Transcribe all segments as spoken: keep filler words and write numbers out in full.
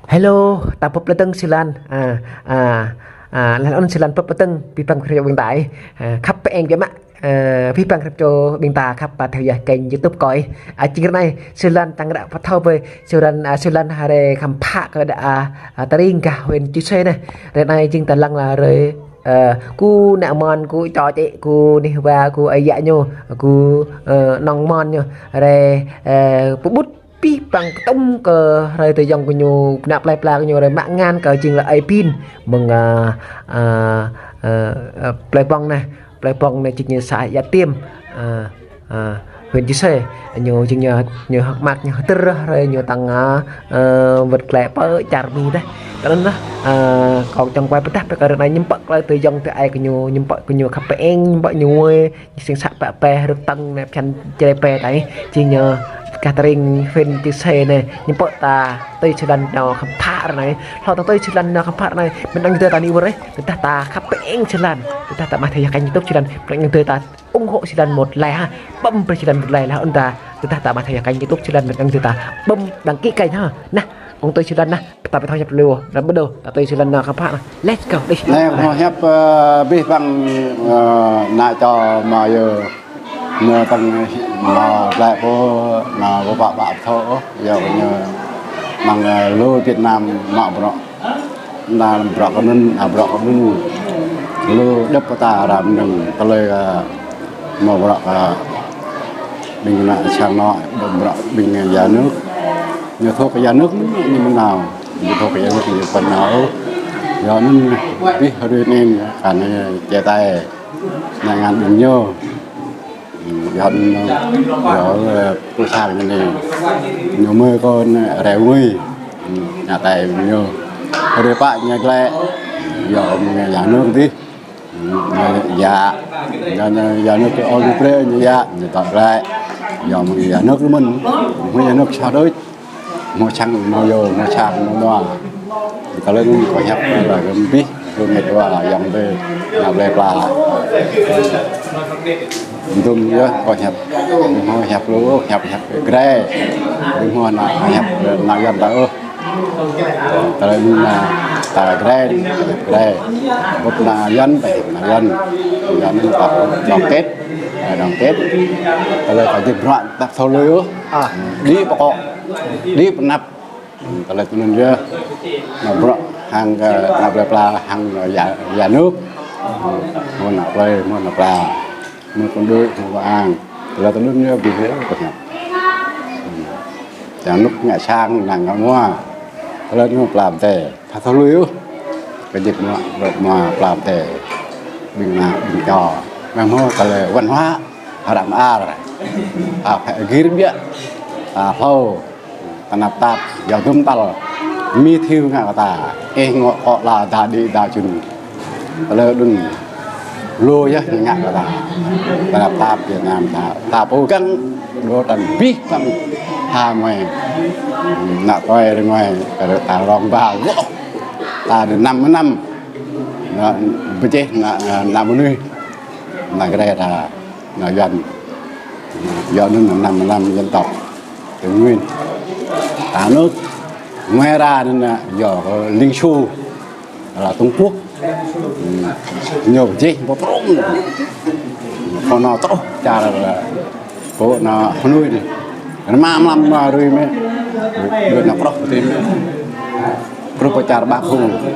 Hello, ta bưp lơ dơ̆ng sơlan. A, a, a, lăn ôn sơlan bưp lơ dơ̆ng, abih bang khăp ƀing ta. A, khăp pơ-eng biă mă. A, abih bang khăp čô ƀing ta khăp pơ kênh YouTube kâo. A, jing ră anai sơlan tăng ră pơthâo bơi sơlan, a, sơlan hrơi khăm phă kơ đa, a, a, tơring gah huyện Chư Sê anai. Ră anai jing ta lăng la hrơi, a, ku nă mon, ku čô čĕ, ku nih wa, ku ơi yă ñu, ku, a, nong mon ñu. Hrơi, a, pơƀut abih bang pơtŭm kơ hrơi tơyŏng gơñu, ană plơi pla gơñu hrơi mă ngăn kơ jing la ơi Pin mơ̆ng, a, a, a, a, plơi Pŏng anai, plơi Pŏng anai jing ñu să Ia Tiêm, a, a, huyện Chư Sê, ñu jing ñu, ñu hơ̆k mơak ñu hơdơr hrơi ñu tăng, a, a, wơ̆t glaĭ pơ čar Mi dêh. Tơ anŭn lah, a, kâo čang wai pơdah pơ kơ ră anai ñu pơ̆k glaĭ tơyŏng tơai gơñu, ñu pơ̆k gơñu khăp pơ-eng, ñu pơ̆k ñu wơi, sing să pă pe rơ̆k tăng anai phiăn čre pe tai, jing ñu gah tơring huyện Chư Sê anai, ñu pơ̆k ta tui sơlan nao khăm phă ră anai. Hlâo ta tui sơlan nao khăm phă ră anai, mơ̆n đang dơ ta ni wơr ih, tơdah ta khăp pơ-eng sơlan, tơdah ta mă thâo yua kênh YouTube sơlan, mơ̆n đang dơ ta ủng hộ sơlan một like ha, bấm brơi sơlan một like lah, ôn ta, tơdah ta mă thâo yua kênh YouTube sơlan, mơ̆n đang dơ ta bấm đăng ký kênh ha. Nah, ôn tui sơlan nah. Ta pơthâo hiăp lu, ră bơdô, ta tui sơlan nao khăm phă anai. Let's go, đi. Anai, hmâo hiăp, ơ, abih bang, ơ, ană čô mă yơh, ñu tăng mă glaĭ pô, mă pô pă pă thâo, yua ñu mơ̆ng, ơ, lu Việt Nam mă bruă. Ană bruă kơ anŭn, ană bruă kơ anŭn. Lu djŏp kơ ta ră mơnơ̆ng tơlơi, ơ, mă bruă, ơ, ƀing ană sang anŏ, bruă ƀing nhà nước. Ñu thâo kơ nhà nước ñu mơ̆ng nao. Ñu thâo kơ nhà nước ñu pơ nao. Yua anŭn abih hrơi anai kăn chia tay. Ană ngăn ƀing ñu. Yua anŭn, yua, ơ, pơsang ñu anai. Ñu mơi kơ rai ngui. Ană tai ƀing ñu. Hrơi pă ñu glaĭ. Yua mơ̆ng nhà nước dih. Ñu djă, ñu, ñu, ñu, ñu kơ ôh ñu brơi, ñu djă, ñu tŏ glaĭ. Yua mơ̆ng nhà nước mơ̆n, mơ̆ng nhà nước sa đôč. Hmâo sang, hmâo yô, hmâo sang, hmâo mua. Tơlơi anŭn kâo hiăp, kơ abih, kơ met wa, yŏng tơ, ană plơi pla. Dŭm yơh, kâo hiăp, hmâo hiăp lu, hiăp, hiăp gre. Hmâo ană, hiăp, ană Yuan ta ôh. Tơlơi anŭn ta gre, gre. Bưp ană Yuan, ta ană Yuan. Yuan anŭn ta đoàn kết, đoàn kết. Tơlơi ta jing bruă ta thâo lui ôh. A. Đĭ pơkŏ, đĭ pơanăp. Tơlơi tui anŭn yơh. Ană bruă hăng, ơ, ană plơi pla hăng, ơ, nhà, nhà nước. Hmâo ană plơi, hmâo ană pla. Mơ̆ng kơnđôi, mơ̆ng kơang. Tơlơi tui anŭn yơh abih yơh kơ hiăp. Tơlơi anŭn ngă sang, năng ngă mua. Tơlơi anŭn pla pơtê. Tha thâo lui ôh. Kơ jing mua, mua pla pơtê. Ƀing ană, ƀing čô. Mơ̆ng hmâo tơlơi văn hóa. Hră mơar. A, phải gir biă. A, hlâo. Tơnap tap, yua dŭm tal. Mi thiu ngă kơ ta. Ih ngŏ kŏ la da đĭ da čun. Tơlơi đŭn. Lu yơh ngă kơ ta. Tơnap tap Việt Nam ta. Ta pơgang. Đô tan abih bang. Ha mơi. Ană tơčô rơngai. Kơ ta rong ba gŏ. Ta đơ năm năm. Ană pơjeh ană, ană mơnuih. Ană gre ta. Ană Yuan. Yua anŭn năm năm dân tộc Tây Nguyên. Ta nước. Ngoài ra anŭn yua Liên Xô là Trung Quốc. Ñu pơjeh pơprŏng. Kơ anŭn truh čar pô anŭn Hà Nội anai. Rơma mlam rui mơ̆. Đuaĭ anŭn truh pơtĭ mơ̆. Truh pơ čar Bắc Hùng.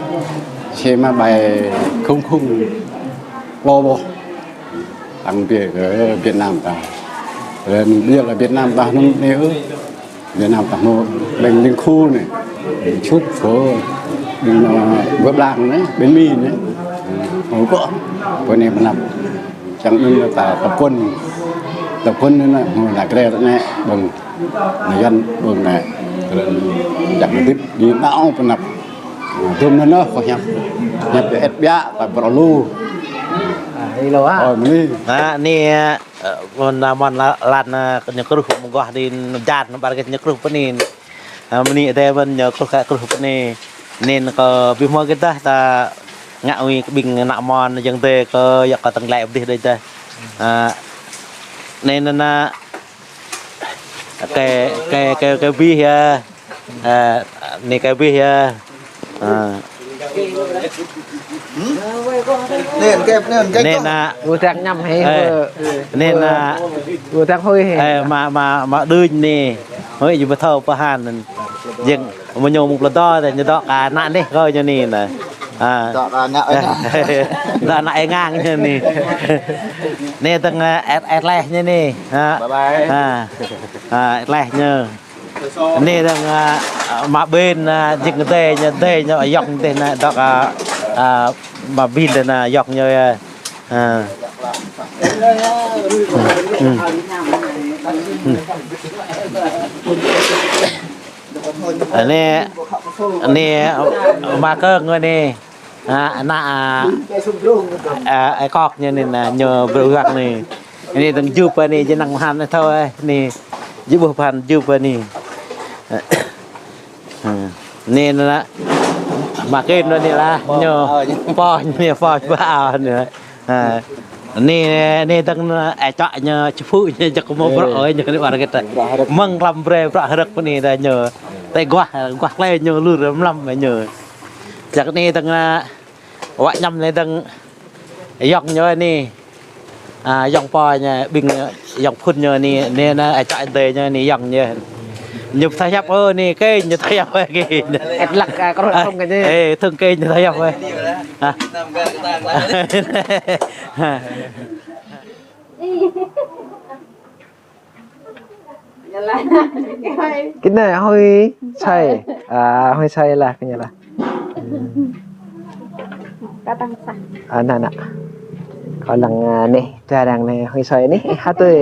Xe máy bay không không lo boh. Tăng biă kơ Việt Nam ta. Rồi biă là Việt Nam ta anŭn anai ôh. Việt Nam ta hmâo ƀing Liên Xô anai. Súp phô ƀing, ơ, Wơ̆ Blang anai, ƀing Mi anai. Hmâo kơ. Pơ anai pơanăp. Čang anŭn ta tập quân. Tập quân anai hmâo ană gre anai ƀing ană Yuan ƀing anai. Rồi čang hơdip đĭ nao pơanăp. Dŭm anŭn yơh kâo hiăp. Hiăp ĕp biă, ta brô lu. A, ih lu a. Ơ, mơni. A, anai, ơ, ană mon la-, lăn, ơ, ñu kruh mơguah đĭ jan, ƀar gĕt ñu kruh pơ anai. A, mơni adai mơ̆n ñu kruh kơ kruh pơ anai. Anŭn kơ abih hmâo gĕt dah ta ngă wĭ kơ ƀing ană mon yŏng tơ kơ yua kơ tăng glaĭ pơ adih đôč dah. A, anŭn anŭn, a, kơ, kơ, kơ, kơ abih yơh. Ơ, anai kơ abih yơh. Ơ. Anai, anai, anai, anai. Anai, anai. Ƀu tơnap ñăm hĭ. Ơ. Anai, anai. Ƀu tơnap hơi hĭ. Ơ, mă, mă, mă đưm anai. Hơi, yua ƀu thâo pơhan. Jing, mơ̆ ñu mơ̆ng plơi đao, ñu dŏ kơ ană anai, kơ ñu anai, anai. Ơ. Dŏ kơ ană ơi. Dŏ ană ơi ngang ñu anai. Anai tơ̆ng, ơ, ĕt, ĕt leh ñu anai. Ơ. Bye bye. Ơ. Ơ, ĕt leh ñu. Anai dơ̆ng, ơ, mă ƀing, ơ, jing adơi ñu, adơi ñu, ayŏng adơi anai, dŏ, ơ, ơ, mă ƀing adơi anai, ayŏng ñu, ơ, ơ. Anai, anai, mă kơ̆ng anai. Ơ, ană, ơ, ơ, ơi kŏk ñu anai, anai, ñu bruă anai. Anai dơ̆ng jup anai, jing năng pơhan anai thâo, ơ, anai. Jing ƀuh pơhan jup anai. Anai, anai, mă kơ̆ng anai lah, ñu pô, ñu pô, pô anai. Anai, anai dơ̆ng, ơ, čŏk ñu, čơpŭ ñu, čŏk mơ̆ bruă, ơ, ñu anai ƀar git. Mơ̆ng lăm brơi, bruă hrơ̆k anai dah ñu. Tơguah, guah klei ñu lur mlam ñu. Čŏk anai dơ̆ng, ơ, wă ñăm anai dơ̆ng, ayŏng ñu anai. Ơ, ayŏng pô ñu, ƀing, ơ, ayŏng phŭn ñu anai, anai, anai, ơ, čŏk adơi ñu anai, ayŏng ñu. Ñu thâo hiăp, ơ, anai, kơ ñu thâo hiăp, ơ, kơ ñu. Ĕt lăk, ơ, kơ rơ̆ng kơ ñu. Ơ, tơ̆ng kơ ñu thâo hiăp, ơ. Hă? Kơ anai hơi sai. Ơ, hơi sai lah, kơ ñu lah. Kơ tơ̆ng sah. Ơ, anai, anai. Kơ lăng, ơ, anai, tơrăng anai, hơi sai anai. Hă tui.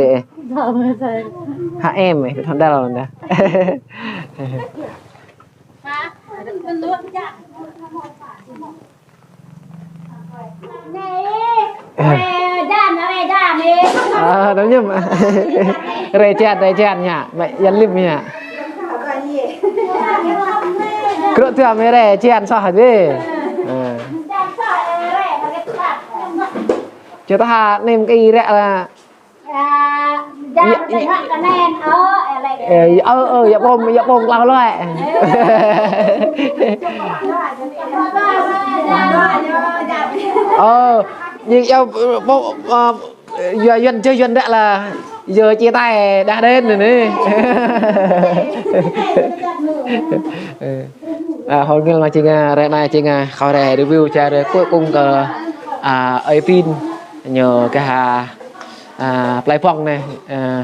Hơi sai. Hă em, ơ, kơ thŏng đal anai. Hă? Ơ, đăm ñăm. Rai jan, rai jan ñu. Mă, yan lim ñu. Krư̆ tui mă rai jan soh dih. Ơ. Čơtah nem kơ ih ră lah. Ơ, ơ, ơ, yă ƀom, yă ƀom klao lơi. Ơ, yă, yă, ƀom, ơ, yua Yuan, jơ Yuan đă lah, yua chia tay đah đen anai. Ơ. Ơ, hơngiă mă jing, ơ, hrơi anai jing, ơ, khua rai review čar, ơ, cuối cùng kơ, ơ, ơi Pin, ñu kơ ha, ơ, plơi Pŏng anai, ơ,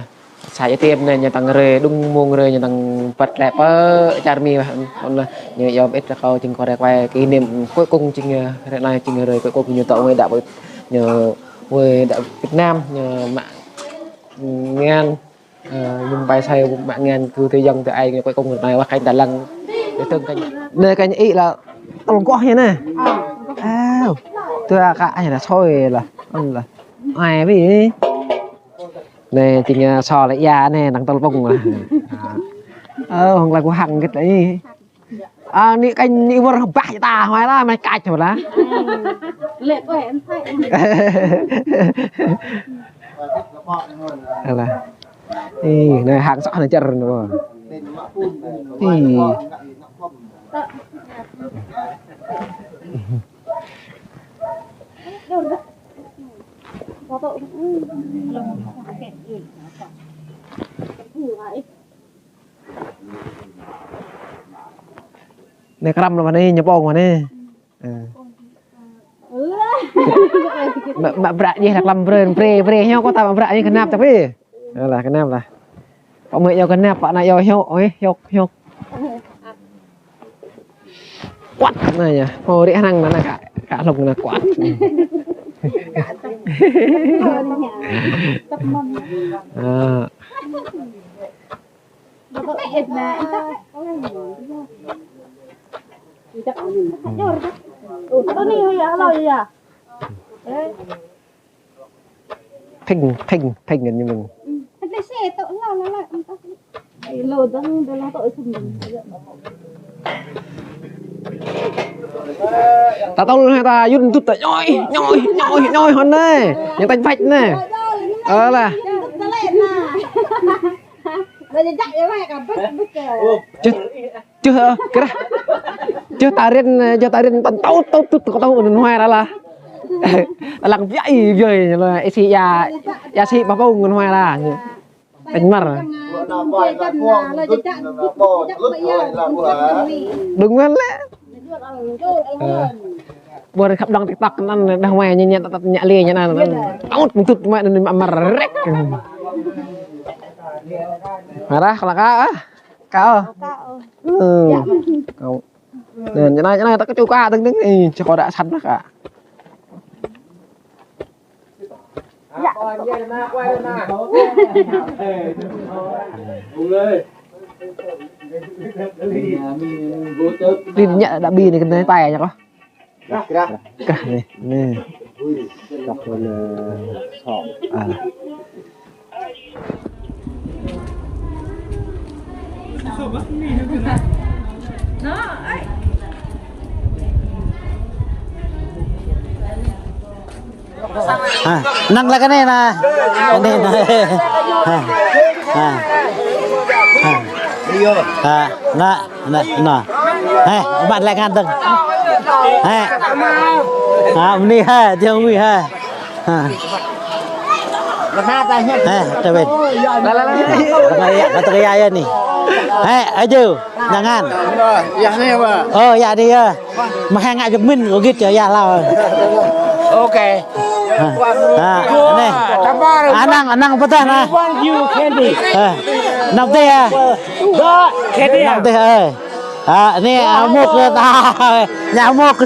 xã Gia Tiêm anai, ñu tăng rai, đung mông rai, ñu tăng bật lĕ pơ čar Mi, ơ, ñu yom ĕt kơ jing khua rai quay kỷ niệm cuối cùng jing, ơ, hrơi anai jing rai cuối cùng ñu tŏ ngui đăp, ñu ngui đăp Việt Nam, ñu mă ngăn. Ơ, ñu pai sai mă ngăn kơ tơ yŏng tơ ai, ñu cuối cùng anai wah kanh ta lăng. Tơ tơ̆ng kanh. Anai kanh ih lah tơl kŏh ñu anai. Ơ. Tui kơ ai lah soi lah. Ôn lah. Ai ƀu. Anai jing, ơ, so lah yă anai, năng tơl pŭng lah. Ơ, hŏng lah kơ hăng git lah ih. Ơ, anai kanh anai wơr bah ta, hoi lah, mă kač hoi lah. Lĕ kơ em thai. Alah. Ih, anai hăng soh anai čar anai. Ih. Anai krăm lah anai, ñu pŏng anai. Ơ. Mă, mă bruă djơ̆ lah klăm brơi, brơi, brơi, ñu kơ ta mă bruă djơ̆ kơnap tơpă. Alah, kơnap lah. Pă mơi yua kơnap, pă anai yua hiôk, ơi, hiôk, hiôk. Kuăt anai yơh. Hơ, rĭ hrăng anai, anai kơ, kơ hlŭng anai kuăt. Ơ. Thing, thing, thing anai mơ̆ng. Ta tơl hă ta yun tŭt ta ñoi, ñoi, ñoi, ñoi hŏn anai. Ñu tañ phač anai. Ơ lah. Čih. Čuh, kơrah. Čuh tarin, čuh tarin, tăn tâu, tâu, tâu, tâu, tâu, ngun huai ra lah. Lăng biă i, biă i, lơ, isi ya, ya si pă pô ngun huai ra. Tĕnh mơ̆r. Đúng hơn lĕ. Ơ. Ƀuh khăp đăng TikTok anŭn, đah mai ñu ñĕt tăt ñă lê ñu anŭn. Aut mŭt mă anŭn mă mă rek. Marah kơ la ka, ah. Ka, oh. Hmm. Kâo. Nè, ñu anai, ñu anai, ta kơ ču ka dơ̆ng dơ̆ng. Ih, čơkâo đă sat lah ka. Rin ñă đă bi anai kơ anai tai ñă kơ. Krah. Krah anai, anai. Krah anai, sŏk. Ah. Ha, năng lĕ kơ anai nă. Anai nă. Ha. Ha. Ha. Ha, nă, nă, nă. He, ƀă lĕ ngăn dơ̆ng. He. Ha, mơni he, jơ̆ng mơni he. Ha. He, tơ ƀing. Tơ ƀing ya, tơ ƀing ya anai. He, aju, ngăn. Ơ, ya anai ya. Mơ̆ he ngă jơ̆ng mĭn, kơ git čơ ya hlâo. Ôkê. Ha. Ha, anai. Anăng, anăng pơdah nă. Ha. Anăng pơdah ya. Anăng pơdah, ơ. Ha, anai, ah, mŭk kơ ta. Ñu mŭk kơ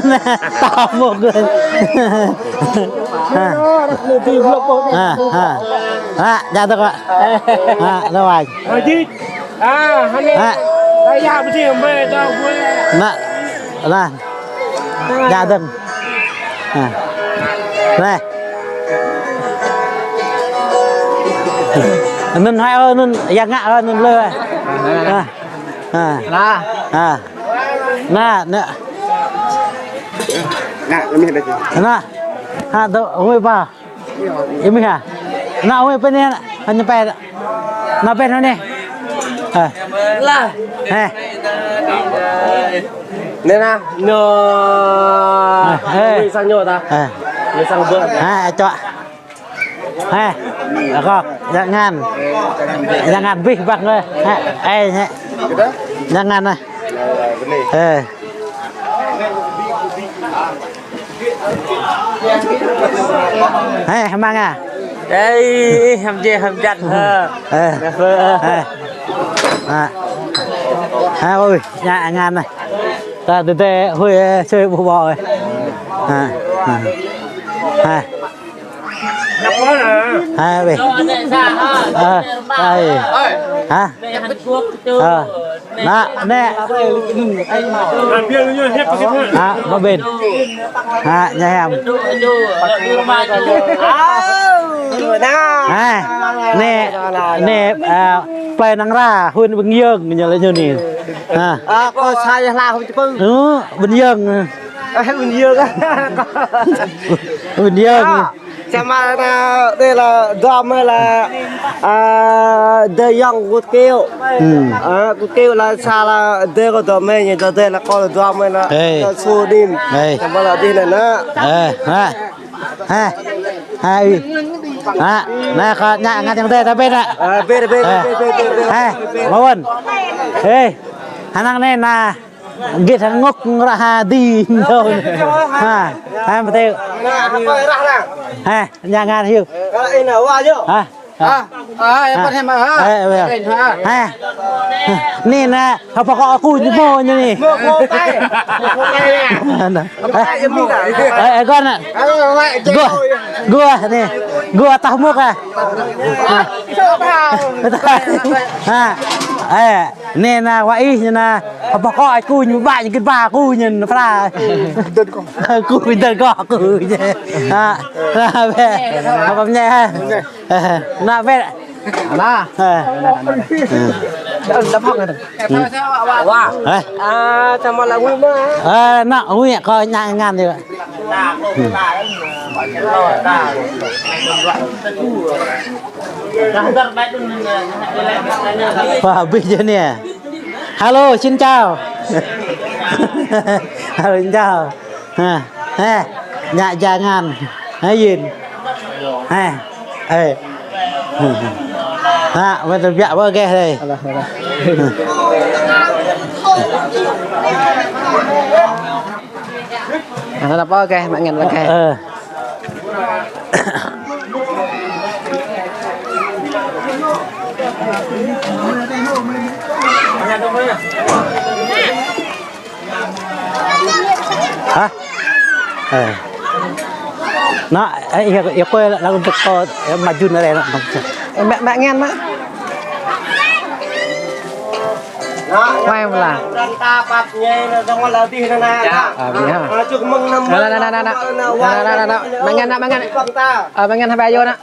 ta mŭk kơ. Ha. Ha, ha. Ha, ja tơ kơ. Ha, anai wai. Ha. Nă, nă. Đa dơ̆ng. Ha. Nè. Anŭn hai ơ, anŭn yang ngă ơ, anŭn lơ. Ha. Ha. Nă. Ha. Nă, nă. Nă. Ha, dŏ, ơi ba. Ih mih ha. Nă, ơi, pơ anai, anai pơ. Nă, pơ anai. Ha. Lah. He. Anai nă. Nă. He. Anai sang ñu ta. He. Anai sang bơ. He, čŏk. He. Akŏ, jangan. Jangan bih bang. He. Ê, he. Jangan, he. He. He, hơmăng ah. Ê, hăm jê, hăm jăn, hơ. Ê. Hơ. Ê. Ha. Ha, ôi, ngă ngăn anai. Ta tơ tơ, hui, ê, sui bu bo, ê. Ha. Ha. Ha. Ha, ƀing. Ơ, ai. Ha? Ơ. Nă, nĕ. Ha, mă ƀing. Ha, ñu hiam. Ha, nĕ, nĕ, ơ, plei Nang Ra, huyện Bình Dương, ñu lĕ ñu anai. Ha. Ơ, kâo sa yơh hla hŭm čơpưng. Ơ, Bình Dương. Ơ, Bình Dương. Bình Dương. Samơ̆ anai, đây là dua mươi là, à, De Jong Gut Kiêu. Ừ. À, Gut Kiêu là sa là de kơ dua mươi, ñu dua de là kơ dua mươi là, ê, kơ su đim. Ê. Samơ̆ là đi nè nă. Ê, ha. Ha. Ha, ih. Ha, nă kơ ñu ngă yang de ta ƀing nă. À, ƀing, ƀing, ê, ƀing, ƀing, ƀing, ƀing. Ha, mơ̆n. Ê, hơnăng anai nă. Git hăng ngŏk ngă ră ha di. Ha, ha, mơ̆ tơ. Ha, ñu ngă hiu. Ha. Ha. Ha, ha, ha. Ha. Anai nă, hơpă kơ aku ñu mơ̆ ñu anai. Ê, ê, gua nă. Gua, gua anai. Gua tah mŭk ah. Ha. Ê. Anai nă wa ih ñu nă, hơpă kơ aku ñu ƀă ñu git ba aku ñu nă pra. Aku dơ̆ng kơ aku ñu. Ha, nă ƀing, hơpă mơñai ha. Nă ƀing. Nă. Ha. Đa, đa phŏk nă. Wa. Ê. À, samơ̆ là hui mơ̆. Ê, nă hui kơ ñu ngăn đi. Wah, abih jơh anai. Hello, xin chào. Harus jauh. Ha, eh, nyak jangan. Ayin. Eh, eh. Ha, wet biak ba geh deh. Alah, alah. Alah, apa geh, mak ngen geh. Eh. Hah? Eh. Nak, eh, ya, ya, kau lagu teko, ya, maju nare, nak. Eh, mak, mak ngen, mak. Wai mula. Ah, beli, ha. Nah, nah, nah, nah, nah. Nah, nah, nah, nah. Mak ngen, nak, mak ngen. Ah, mak ngen, ha, ba ayo, nak.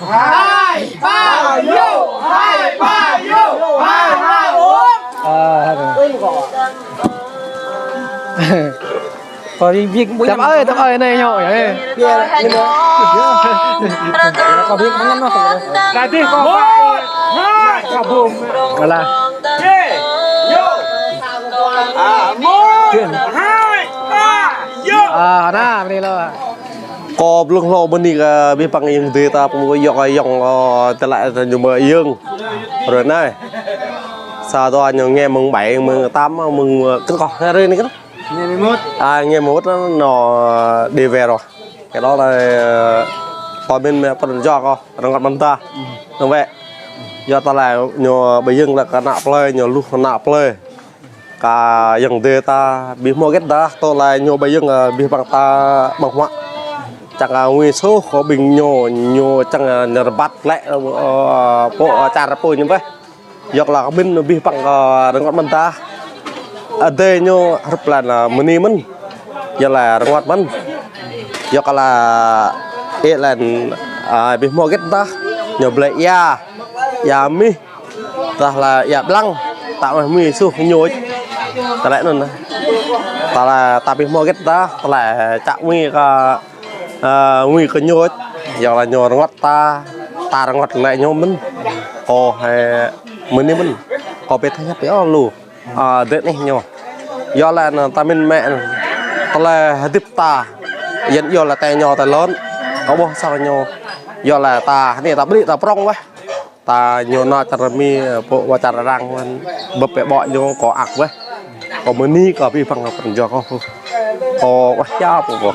Hai, ba ayo, hai, ba ayo, hai, hai, oh. Ah, aduh. Có đi việc mũi. Tập ơi, tập ơi này nhậu nhỉ. Có việc mắng nó. Cái gì có phải. Hai, có bùm. Đó là. Ê, yo. À, một, hai, ba, yo. À, đó, đi lo. Kâo blung hlâo bơni kơ abih bang ayŏng adơi ta pơmŭ yŏk ayŏng, ơ, tơlơi ta ñu mơ̆ ayŏng. Ră anai. Sa dua ñu ngă mơ̆ng bảy, mơ̆ng tám, mơ̆ng, ơ, kơ kâo ră anai kơ. Ngă mơ̆ mŭt. À, ngă mơ̆ mŭt anŭn đi về rồi. Cái đó là, ơ, kâo min mă pran jua kâo, rơngot mơ̆n ta. Nơ̆ng wĕ. Yua tơlơi ñu ƀơi ayŏng lĕ kơ ană plơi, ñu luh ană plơi. Kơ ayŏng adơi ta, abih hmâo hơget dah, tơlơi ñu ƀơi ayŏng, ơ, abih bang ta ƀơ̆ng huă. Čang kơ ngui soh kơ ƀing ñu, ñu čang, ơ, ñu rơbat lĕ, ơ, pô, ơ, čar pô ñu bĕ. Yua kơ lĕ kơ ƀing abih bang kơ rơngot mơ̆n ta. Adơi ñu hrup lĕ anŭn bơni mơ̆n. Yua lĕ rơngot mơ̆n. Yua kơ lĕ ih lĕ, ơ, abih hmâo hơget dah. Ñu blơi ia. Ia mih. Tơdah lĕ ia blang, ta mơ̆ mih soh ñu. Tơlơi anŭn. Tơlơi ta abih hmâo hơget dah, tơlơi čang mih kơ, ơ, mih kơ ñu. Yua lĕ ñu rơngot ta, ta rơngot lĕ ñu mơ̆n. Kâo hai mơ̆n anai mơ̆n. Kâo pĕ tơña pĕ ôh lu. Ơ, dêh anai ñu. Yua lĕ anŭn ta min mă anŭn. Tơlơi hơdip ta. Yua lĕ tơlơi ñu tơlơi lŏn. Kâo ƀuh sa ñu. Yua lĕ ta, anai ta ƀrĭ ta prŏng wĕh. Ta ñu nao čar Mi, pô wa čar arăng wan. Bưp pĕ ƀô̆ ñu kâo ak wĕh. Kâo bơni kơ abih bang pran jua kâo. Kâo wĕh ča pô kâo.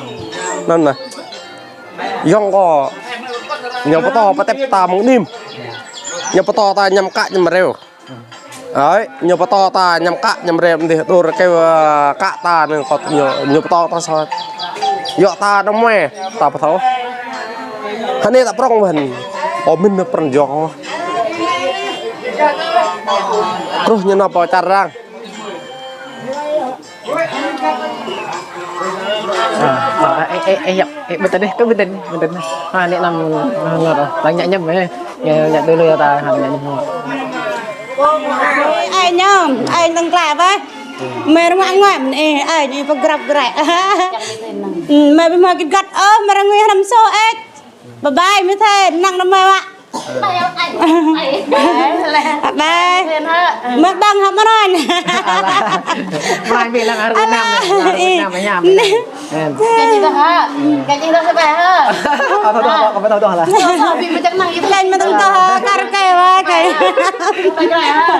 Anŭn anai. Ayŏng kâo. Ñu pơtô pơtep ta mơ̆ng anih. Ñu pơtô ta añăm kă añăm reo. Ơi, ñu pơtô ta añăm kă añăm reo mơ̆n dih, dur kơ, ơ, kă ta anŭn kâo ñu, ñu pơtô ta soh. Yua ta nao mơ̆, ta pơtô. Hơnai ta prŏng mơ̆n. Ơ, min nao pran jua kâo. Truh ñu nao pơ čar arăng. À, à, ê, ê, ê, yă, ê, bình tĩnh đi, cứ bình tĩnh, bình tĩnh. Ha, anai năm, năm, năm, năm, lăng nhẹ nhõm, ê. Nhẹ, nhẹ đôi lưỡi ta, ha, nhẹ nhõm. Ê, nhõm, ê, đừng lạ vậy. Mày đúng ăn ngoan, ê, ê, đi vào grab grab. Ừ, mày bị mò kịt gắt, ơ, mày đang nguy hiểm số, ê. Bye bye, mày thấy, năng năm mày ạ. Bye. Mă băng hă mơnôn. Blang bi lăng arăng năm, arăng năm ñam. Kơ jing tơ hă? Kơ jing tơ sa bai hă? Ơ, tơ tơ, tơ tơ lah. Tơ tơ, bi mă čang năng yơh. Kơ jing mă tơ tơ hă? Karaoke wa kơ. Karaoke hă?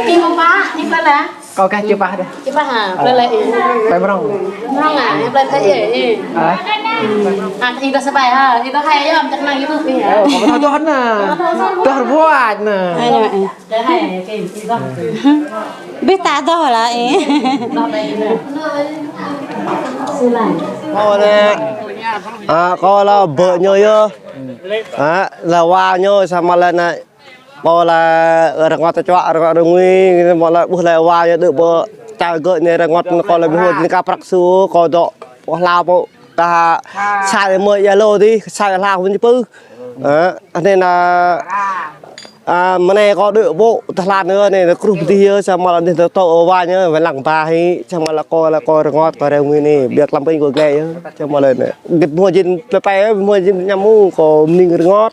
Jing mơ̆ng pă, jing pă lah. Kâo kah čơpah deh. Čơpah hă? Plơi lĕ ih? Plơi Mrŏng. Mrŏng ah, plơi Thái ih. Ah. Ah, ih tơ sa bai hă? Ih tơ hai yom, čang năng ih tơ ih hă? Ơ, kâo ƀu thâo tơ̆ anŭn. Tơ̆ rơbuač anŭn. Hai anŭn, eh. Tơ hai, kơ ih tơ. Ƀu ta tơ̆ lah ih. Kâo anai. Ah, kâo lah bơ ñu yơh. Ah, lah wa ñu samơ̆ lah anai. Kâo lĕ rơngot tơčuă, rơngot rơngui, mơ̆ lĕ ƀuh lĕ wa yơh đuaĭ pơ čar gơ̆ anai rơngot kâo lĕ ƀu hmâo jing kơ prăk su, kâo dŏ pơ hla pô, kah sa lĕ mơ̆ ia lô dih, sa lĕ hla hŭn čơpư. Ơ, anai anŭn, a, mơnai kâo đuaĭ pơ tơhlan anai, anai kruh pơdih yơh, samơ̆ lĕ anai tơtô wa ñu, wai lăng ba hĭ, samơ̆ lĕ kâo lĕ kâo rơngot, kâo rơngui anai, biă lăm pơ anai kâo glai yơh, samơ̆ lĕ anai. Gĭt hmâo jing plơi pă, hmâo jing ñam mu, kâo mơning rơngot.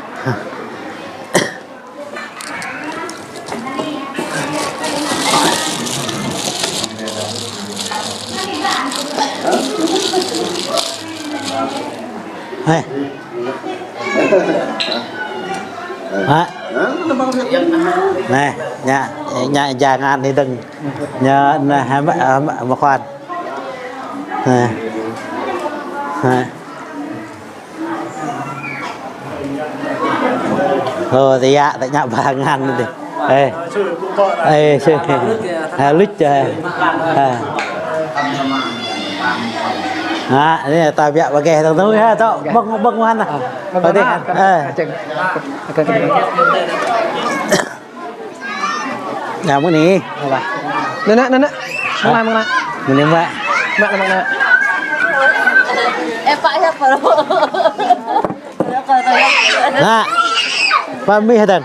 Hei. Hă? Neh, ñu, ñu, ñu ngă anai dơ̆ng. Ñu, neh, hă, hă, hă, mă khoăn. Hă. Hă. Ơ, tơyă, tơña ba ngăn đi. Ê. Ê, sư. Ha, lŭč, ha. Ha. Ha, anai ta biă ba geh tơ̆ng tui ha, tŏ, ƀơ̆ng, ƀơ̆ng mơ̆n. Ơ. Anai mơ̆ng anai. Anai. Anai, anai, anai. Mơ̆ng anai, mơ̆ng anai. Mă, mă, mă. Ê, pă hiăp pơ. Anai. Pă mih hơdơ̆ng.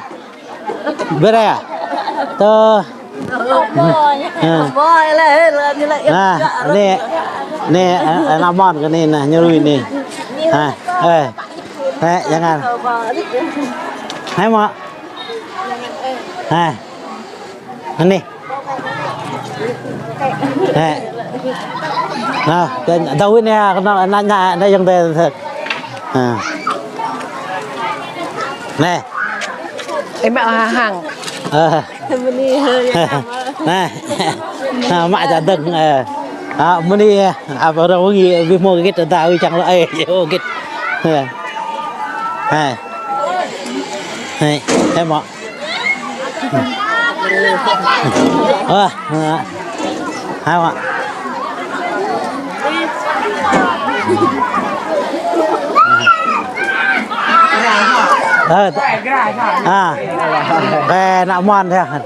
Bơrê. Tơ. Anai, anai, anai mơ̆n kơ anai, anai, ñu lui anai. Ha, ê. Ê, jangan. Hai, mă. Hai. Anai. Hai. Nă, tơ, tơ wĭt anai, kơnơ̆ng ană, ană, ană yang tơ, tơ. Ha. Anai. Ê, mă hăng. Ơ. Anai. Nă, mă čă dơ̆ng, ơ. A, mơni, a, ƀu rơ̆ng wơ̆ng, ƀu hmâo git ta, wơ̆ng čang lơ, ơ, yơh, git. Hai. Hai. Hai. Hai, mă. Ơ, a. Hai, mă. Ơ, a. Ƀe, nă mơ̆n, hai.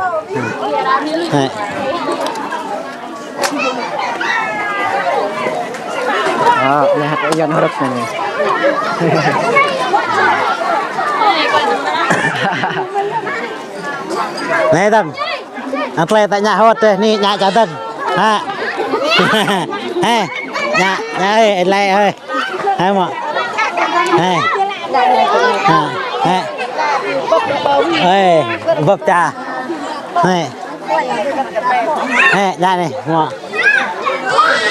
Hai. Ơ, anai hă kơ Yuan hơrơ̆k anai. Anai dơ̆ng. Anai tơlơi ta ñă hơ̆t dêh, anai ñă ča dơ̆ng. Ha. Hai. Ñă, ñă, ơi, ơi, lĕ, ơi. Hai mă. Hai. Ha. Hai. Ơi, bưp ča. Hai. Hai, ñă anai, mă.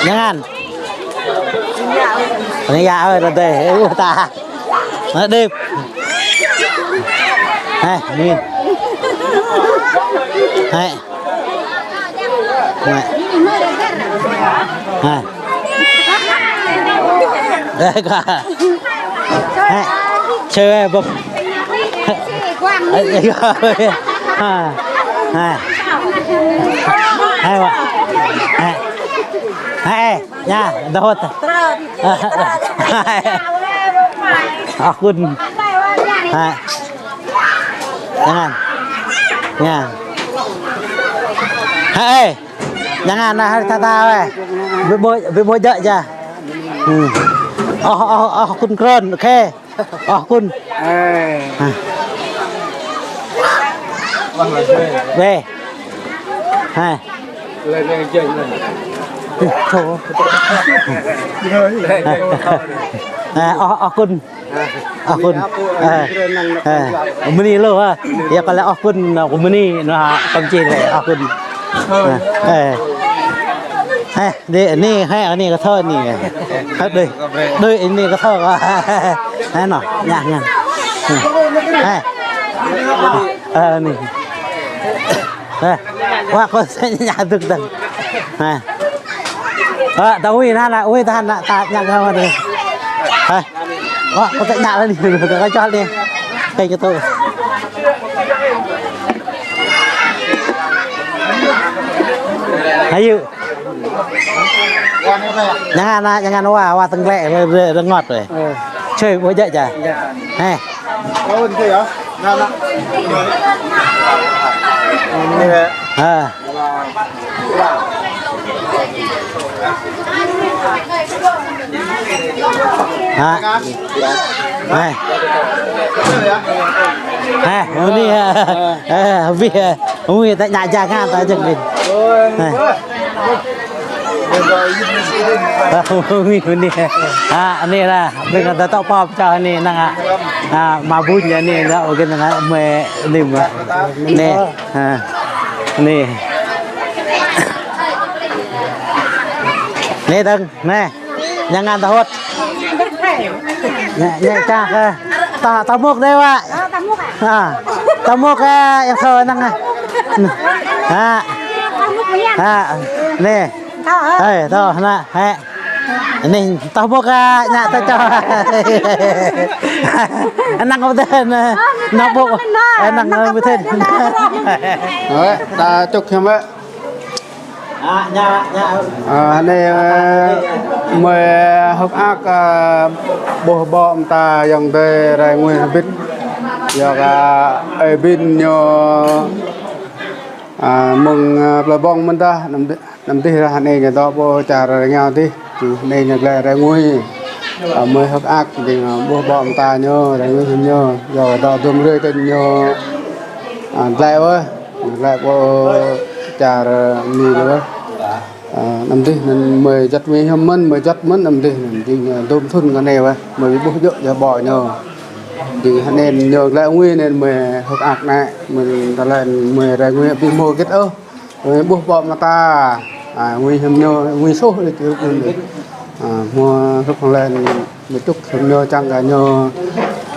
Jangan. Anai yă, ơi, rơdêh, ơ, ta. Anai đip. Hai, min. Hai. Hai. Hai. Ơ, kơ. Hai. Čơ, ơ, bưp. Hai. Hai. Hai, mă. Hai. Hai, ñă, dơhut. Hai. Akun. Hai. Jangan. Ñă. Hai. Jangan, nah, hari tata weh. Ƀu ƀu, ƀu ƀu jăk ja. Hmm. Oh, oh, oh, akun kron, oke. Oh, akun. Eh. Hah. Wah, wah, wah. Weh. Hai. Lên lên trên lên. Thô. Lên lên. Hai, oh, akun. Akun. Ơ, ơ, mơni lu, ha. Yă, kơ lĕ akun, akun mơni, nă, kăm či lĕ akun. Ơ, ơ. Ơ, dê, anai, hai, anai kơ thơ anai. Hai, đơi. Đơi, anai kơ thơ. Hai, nă, ñă, ñă. Hai. Ơ, anai. Ơ, wa, kơ sĕ ñă dơ̆ng dơ̆ng. Hai. Ơ, ta ui, nă, nă, ui, ta, nă, ta, ñă, ñă, wa, dê. Hai. Ơ, kơ tĕ ñă lĕ anai, kơ čoh anai. Kơ ñu tŭ. Ayu. Jangan, ah, jangan wa, wa tơnglĕ, rơ-, rơ-, rơngot weh. Ơ. Čơi ƀu jăk ja. Heh. Ơ. Ha. Hai. Hai, mơni, ha. Eh, ƀing, eh, mơni ta ñă jangan ta jing ƀing. Hai. Mơni, mơni. Ha, anai lah. Ƀing ta tŏ pap ča anai năng, ah. Ah, mă ƀuñ anai lah, ôkê năng, ah, mơi lim, ah. Anai. Ha. Anai. Anai dơ̆ng, anai. Jangan dơhut. Ñă, ñă ča kơ. Ta, ta mŭk dê wa. Ơ, ta mŭk ah? Ha. Ta mŭk, ơ, yang thơ năng, ah. Ha. Ta mŭk mơ̆n. Ha. Anai. Thơ, ơ. Ơi, thơ, nă, hai. Anai, ta mŭk, ơ, ñă ta ča. Năng ôh dê, nă. Ơ, năng ôh dê, nă. Ơ, năng ôh dê. Ơi, ta čŭk hiam ơ. Ơ, anai, ơ, mơi hơ̆k ak, ơ, ƀuh ƀô̆ mơta ayŏng adơi rai ngui hơbĭt. Yua kơ, ơ, ơi ƀing ñu, ơ, mơ̆ng, ơ, plơi Ƀong mơ̆n tah, năm di-, năm dih rah anai ñu dŏ pơ čar rơngiao dih. Anai ñu glaĭ rai ngui. Ơ, mơi hơ̆k ak, ding, ơ, ƀuh ƀô̆ mơta ñu, rai ngui hĭm ñu. Yua kơ dŏ dum rơi kơ ñu, ơ, glaĭ wơ̆. Glaĭ pơ čar Mi anai wơ̆. Ơ, năm dih anŭn mơi juăt Mi hiam mơ̆n, mơi juăt mơ̆n năm dih anŭn jing, ơ, dôm thŭn kơ anai wơ̆, mơi ƀu ƀuh djơ̆ ja ƀô̆ ñu. Jing hơnăn ñu glaĭ ngui anŭn mơi hơ̆k ak anai, mơi tơlơi mơi rai ngui ƀu hmâo hơget ôh. Mơi ƀuh ƀô̆ mơta, ơ, ngui hiam ñu, ngui soh đôč hrup anŭn. Ơ, hmâo hrup hăng lĕ mơi čŭk hiam ñu čang kơ ñu,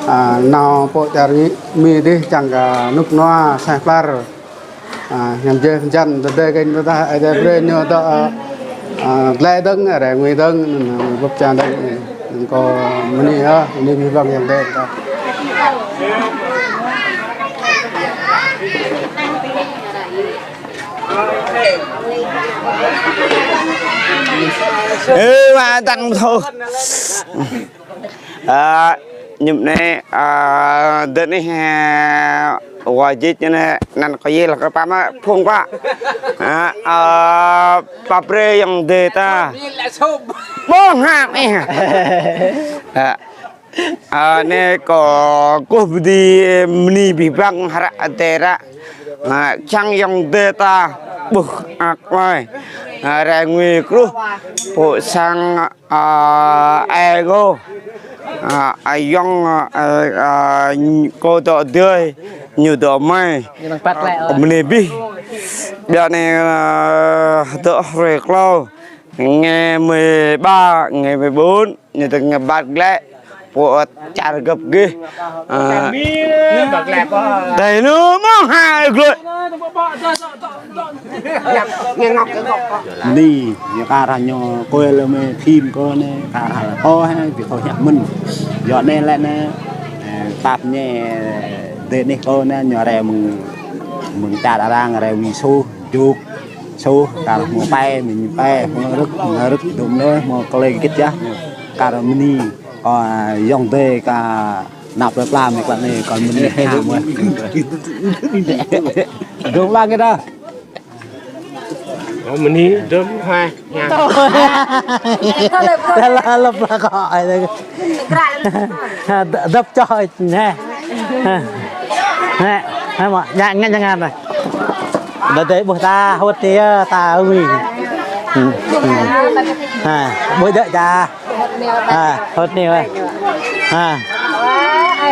ơ, nao pơ čar Mi dih čang kơ rơnŭk rơnua sai plar. Ơ, hiam jĕ pơjăn, tơdơi kơ ñu tah, ơ, tơdơi brơi ñu dŏ, ơ, Ơ, glaĭ dơ̆ng, rai ngui dơ̆ng, anŭn, ơ, bưp čang dơ̆ng, anŭn kâo bơni, ơ, bơni abih bang ayŏng adơi ta. Ơ, wa tăng thô. Ơ, ñŭp anai, ơ, dơ̆ng anai, ơ, wa jĭt anai, anŭn kâo yơh lăng kơ pă mă phung pă. Ơ, ơ, pap brơi ayŏng adơi ta. Ƀơ̆ng hăp ih. Ơ, ơ, anai kâo kơkuh bơni, bơni abih bang hră adơi hră. Ơ, čang ayŏng adơi ta ƀuh ak wai. Ơ, rai ngui kruh. Pô sang Ơ, ơ, kâo, ơ, ayŏng, ơ, ơ, kâo dŏ adơi, ñu dŏ amai. Ñu đang păt lĕ, ơ. Bơni abih. Biă anai, ơ, dŏ hrơi klâo. Ngày mười ba, ngày mười bốn, ñu dơ̆ng ñu păt lĕ. Pô čar gơ̆p gih. Ơ. Dai nu mơ̆ng hai glôi. Ni, ñu kar hă ñu kơ lĕ mơi phim kơ anai, kar hă lĕ kơ hă, ƀu kơ hiăp mơ̆n. Yua anai lĕ anai, ơ, tap ñu, dêh anai kơ anai, ñu rai mơ̆ng, mơ̆ng čar arăng rai wĭ soh, jŏk, soh, kar hmâo pai, mĭn pai, hmâo rơ̆k, hmâo rơ̆k, dŏ anai, hmâo tơlơi git yơh, kar bơni, kơ, ơ, ayŏng adơi kơ, Năp lĕ pla mơ̆ klă anai, kâo mơ̆n anai ha mơ̆. Dơ̆ng lăng kơ ta. Ơ, mơ̆n anai dơ̆ng ha. Tơlơi lăp lăp kâo ai. Dăp čŏh anai. Anai, anai mơ̆, jangan, jangan anai. Đa đa ƀuh ta, hŭt ti, ơ, ta ui. Ha, ƀuh dơ̆ ča. Ha, hŭt ni wai. Ha.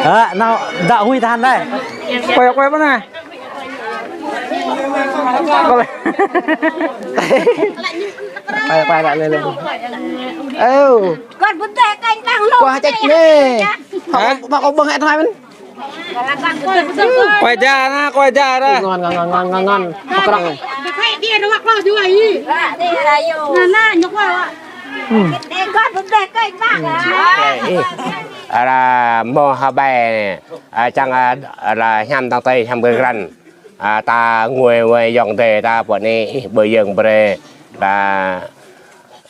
Ha, nao, dŏ hui tơhan đơi. Quay, quay ƀơi anai. Quay, quay lại lên, lên. Ơ. Kâo ƀu tĕ kơ anh tăng lô. Quay chết nè. Hả? Mà có bưng hẹn hai mình. Quay da na, quay da na. Ngon, ngon, ngon, ngon, ngon, ngon. Pơkrŏng. Ala, hmâo ha ƀai, ơ, čang, ơ, ala hiam tang tơi hiam gơgrăn. Ơ, ta ngui wai ayŏng adơi ta pơ anai, ih, ƀơi yơ̆ng brơi. Ta,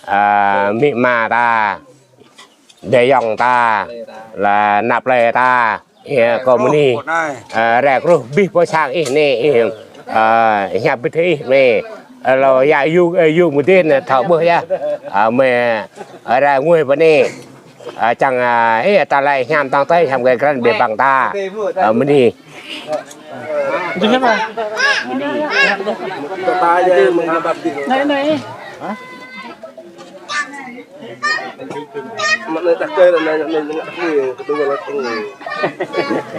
ơ, amĭ ama ta. Adơi ayŏng ta, lĕ ană plei ta, ih kơ mơ̆n anai, ơ, rai kruh abih bang sang ih anai, ih, ơ, hiăp bĭt ih anai, ơ, lŏ yă yŭ, ơ, yŭ mơ̆n anai, thâo ƀuh yơh, ơ, mơi, ơ, rai ngui pơ anai, ơ, čang, ơ, ih, ta lĕ hiam tang tơi, hiam gơgrăn abih bang ta, ơ, mơ̆n anai. Anai, anai.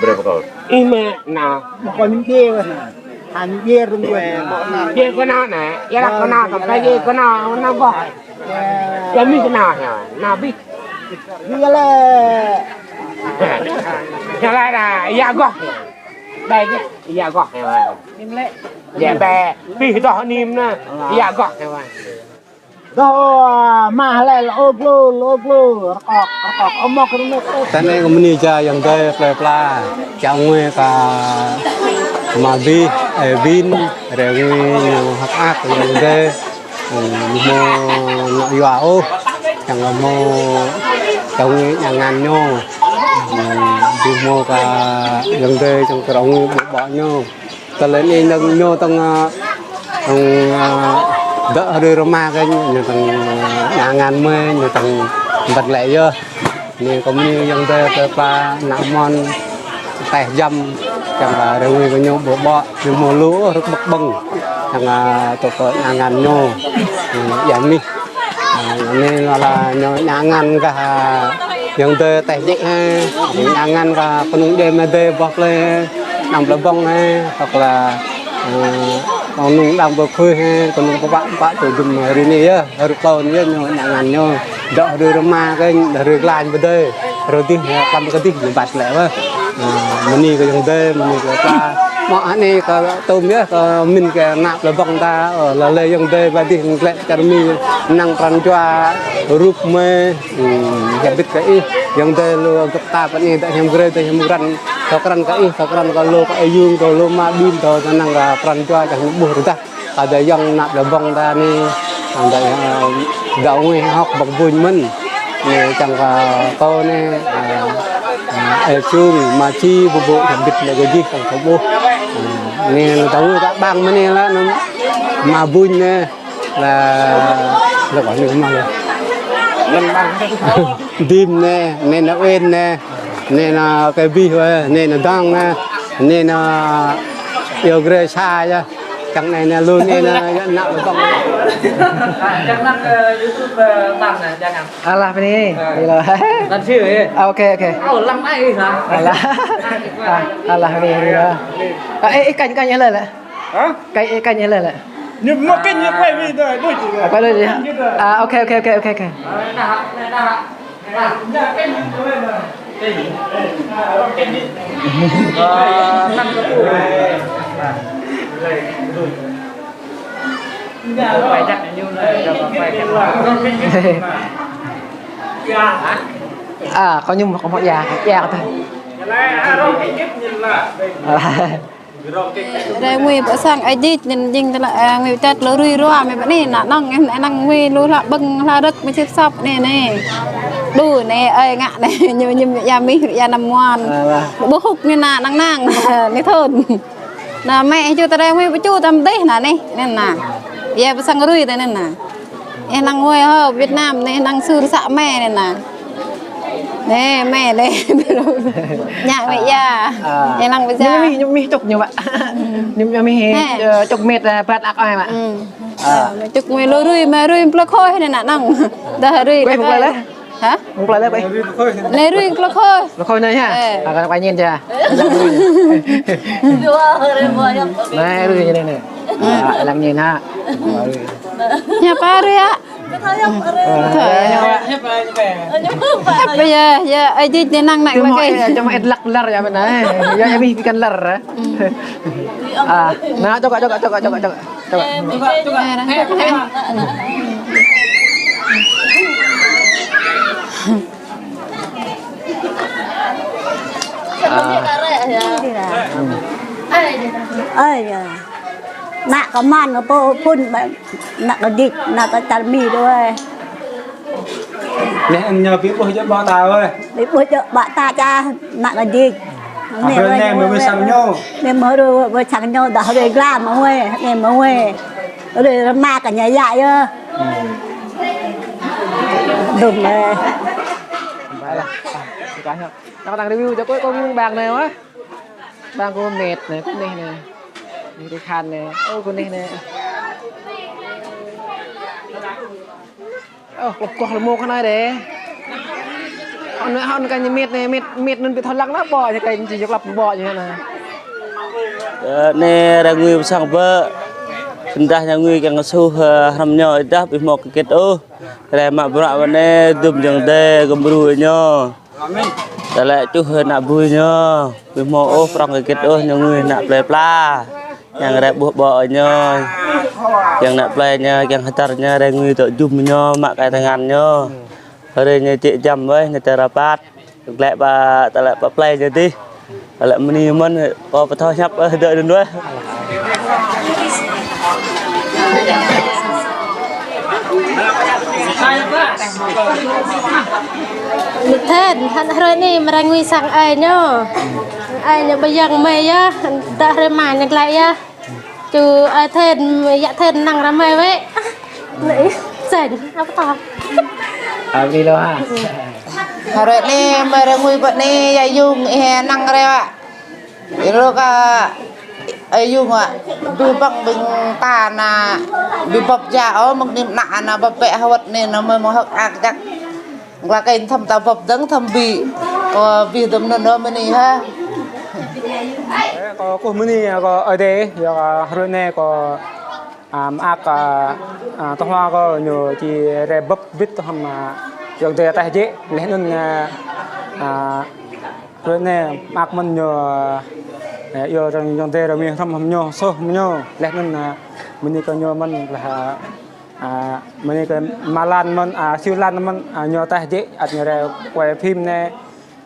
Berapa kau? Ih, mă, nao. Ƀu kơ ñu djai wơ̆t anai. Hă ñu djai rŭng wơ̆t anai. Djai kơ nao anai. Yua kơ nao, tơm ta djai kơ nao, nao gŏh. Yua mih kơ nao, nao abih. Yua lĕ. Yua lĕ anai, yua gŏh. Đai djai, yua gŏh. Yua ƀĕ, abih dŏ anai mơ̆n, yua gŏh. Dŏ mah lĕ lŏ glô, lŏ glô, rơkŏk, rơkŏk, amŏk rơnŭk. Tơ anai kơ mơ̆n anai jă ayŏng adơi plei pla, čang ngui kơ ama abih, ơ, ƀing, rai ngui ñu hơ̆k mơak ayŏng adơi, ơ, ñu hmâo ngă yua ôh, čang hmâo čang ngui ngă ngăn ñu, ơ, ñu hmâo kơ ayŏng adơi čang kơ rŏng ngui ƀu ƀă ñu. Tơlơi anai ñu tơ̆ng, ơ, tơ̆ng, ơ, dŏ hrơi rơma kơ ñu tơ̆ng, ơ, ngă ngăn mơi, ñu tơ̆ng băt lĕ yơh. Anai kơ mơ̆n anai ayŏng adơi plei pla, ană mơ̆n, teh jăm, čang, ơ, rơngui kơ ñu ƀu ƀă, ñu hmâo lu rơ̆k ƀơ̆k ƀơ̆ng, čang, ơ, tŏ kơ ngă ngăn ñu, ơ, yua mih. Ơ, anai lĕ ñu ngă ngăn kơ, ơ, ayŏng adơi teh jĕ hă, ngă ngăn kơ kơnung djuai mơ̆ng adơi boh plei hă, anăm plei ƀơ̆ng hă, hoặc là, ơ, kơnung đang ƀơi khơi hă, kơnung pơpă pơpă tui dŭm hrơi anai yơh, hrơi klâo anai yơh ñu ngă ngăn ñu, dŏ hrơi rơma kơ, hrơi glaĭ pơ adơi, hrơi dih hă, klăm kơ dih ñu băt lĕ wơ̆t. Ơ, mơ̆n anai kơ ayŏng adơi, mơ̆n anai kơ pla. Mă anai kơ tơm yơh, kơ mĭn kơ ană plơi Bông ta, ơ, lăi lĕ ayŏng adơi ƀă dih ngă glaĭ čar Mi, năng pran jua rup mơi, hm, hiăp bit kơ ih, ayŏng adơi lu gơ̆p ta pơ anai, đah hiam grê, đah hiam grăn, thâo krăn kơ ih, thâo krăn kơ lu, kơ ayung, kơ lu mă ƀing, thâo năng kơ pran jua, đah hiam ƀuh rơđah. Kơ đah ayŏng ană plơi Bông ta anai, đah, đah ngui hŏk ƀơ̆ng ƀuñ mơ̆n. Anai čang kơ kâo anai, ơ, ơ, ơi Sung, Ama Či, ƀu ƀu hiăp bit lĕ kơ jih, čang kơ ƀuh. Anai đah ngui ta ƀang mơ̆n anai lah, anăm mă ƀuñ anai, lah, lah kơ anai mă lah. Dim anai, anai nă Uen anai, anai nă Kơi Bih wơ̆t, anai nă Dong anai, anai nă Iâu Grê Sa yơh. Čang anai nă lu anai nă, yơh nă lu tong. Čang nă, ơ, YouTube, ơ, ƀang nă, čang nă. Alah, bơni. Ơ. Đi lo. Lăng sư, ơ. À, ok, ok. Ơ, lăng ai hă? Alah. À, alah, bơni, bơni lo. À, ê, ê, kênh, kênh lĕ lĕ. Hả? Kênh, ê, kênh lĕ lĕ. Nhưng mà kênh như quay video đôi chứ. À, quay đôi chứ. À, ok, ok, ok, ok, ok. Ơ, nă, nă, nă. À, kâo ñŭm, kâo mă ia, ia kơ tơ̆. Rai ngui pơ sang ai jĭt, anŭn jing tơlơi, ơ, ngui tơlơi lui rua, mơi pơ anai, nă nong, ơ, năng ngui lu hla ƀơ̆ng, hla rơ̆k, mơi sĭt sop, anai, anai. Đu, anai, ơi, ngă, anai, ñu, ñu, ia mih, ia năm muan. Alah. Ƀu hŭk, anai, nă, năng, năng, anai thun. Nă, mơi, ču tơlơi ngui, ƀu ču, tam dêh, nă, anai, anai, nă. Ia pơ sang rui, tơ, anai, nă. Ih năng ngui hơ Việt Nam anai, năng sưr să mơi anai nă. Anai, mơi anai. Ñă mơi ia. À. Ih năng pơjă. Ñu mih, ñu mih čuk ñu mă. Ñu, ñu mih, ơ, čuk mĕt, ơ, bat ak ai mă. Ừ. À. Ơ, čuk mơi lu rui, mơi rui plơi Khôi anai nă năng. Đah rui. Quê mơ̆ng plơi lĕ? Hă? Mơ̆ng plơi lĕ quê? Anai rui plơi Khôi. Plơi Khôi anai hă? Ơ. À, kơ quay nhìn chưa? Anai rui anai nă. À, lăng nhìn hă. Hiăp arih hă? Hiăp, hiăp, hiăp. Hiăp, ya, ya, ai jĭt anai năng nă lăng kơ. Čang mă ĕt lăk lăr ya mơ̆n anai. Ya, ya, mih pơkăn lăr, ơ. À, nă, čok, čok, čok, čok, čok. Čok. À. Ơi, ơi, ya. Nă kơ măn kơ pô phun, nă kơ jĭt, nă kơ čar Mi đôč. Anai ñu ƀu ƀuh jơ̆ ƀă ta ơi. Ƀu ƀuh jơ̆ ƀă ta ča, nă kơ jĭt. Anai, anai, mơi, mơi, mơi sang ñu. Anai mơi rui, mơi sang ñu, đah rui glam mơi, anai mơi. Rui rơma kơ ñu ia yơh. Dum mơi. Nă kơ đang review čơ kâo, kâo mơ̆ng ƀang anai wơ̆t. Ƀang kâo mĕt anai, kơ anai anai. Anai tui khan anai. Ơ, kơ anai anai. Ơ, klŏp koh lơmô kơ anai dêh. Hŏn, hŏn kơ ñu mĕt anai, mĕt, mĕt anŭn ƀu thâo lăng nă ƀô̆, ñu kơ ñu či klŏp ƀô̆ ñu anai. Ơ, anai rai ngui pơ sang ƀơ̆. Sĭt dah ñu ngui kiăng kơ suh, ơ, hrăm ñu ih dah ƀu hmâo hơget ôh. Rai mă bruă wơ̆t anai, dum jơ̆ng đe, gơ̆m bru ñu. Tơlơi čuh nă bui ñu, ƀu hmâo ôh prŏng hơget ôh, ñu ngui nă plơi pla. Kiăng rai ƀuh ƀô̆ ñu, kiăng nă plơi ñu, kiăng hơdơr ñu, rai ngui dŏ jum ñu, mă kai tơngan ñu. Hrơi ñu jĕ jăm wơ̆t, ñu tơra pat. Glaĭ pơ, tơlơi pơ plơi ñu dih. Tơlơi mơni mơ̆n, kâo ƀu thâo hiăp, ơ, đơi anŭn wơ̆t. Thên, hăn hrơi anai mơ̆ rai ngui sang ai ñu. Ai ñu ƀơi yang mơi yơh, đah hrơi mă ñu glaĭ yơh. Ču ai Thên, ia Thên năng ră mơi wơ̆t. Anai, sĕn, apa tah? Abri lo ha. Hrơi anai mơi rai ngui pơ anai, ia Yung, ih năng rai wơ̆t. Ih rơka, ơ, Yung wơ̆t, ƀu ƀơ̆ng ƀing ta nă, ƀu bưp ja ôh, mơ̆ng anai nă, nă bưp bĕ hơwơ̆t anai, nă mơi mơ̆ng hơ̆k ak jak. Glaĭ kơ thăm ta bưp dơ̆ng thăm ƀĭ. Kâo ƀĭ dơ̆m anŭn ôh mơni hă. Kâo kơkuh mơni kơ Ơi Adai, yua kơ hrơi anai kâo, à, mơak, à, à, tơhua kâo ñu či rai bưp bit tơhăm, à, yua kơ Ơi Adai taih jĕ, laih anŭn, à, à, hrơi anai mơak mơ̆n ñu, à, Ơ, yua arăng ayŏng adơi rơmĭ hrŏm hăng ñu, soh hăng ñu. Laih anŭn, ơ, mơ̆ng anai kơ ñu mơ̆n laih, ơ, mơ̆ng anai kơ mơlan mơ̆n, ơ, siu lan mơ̆n, ơ, ñu taih jĕ, ăt ñu rai quay phim anai,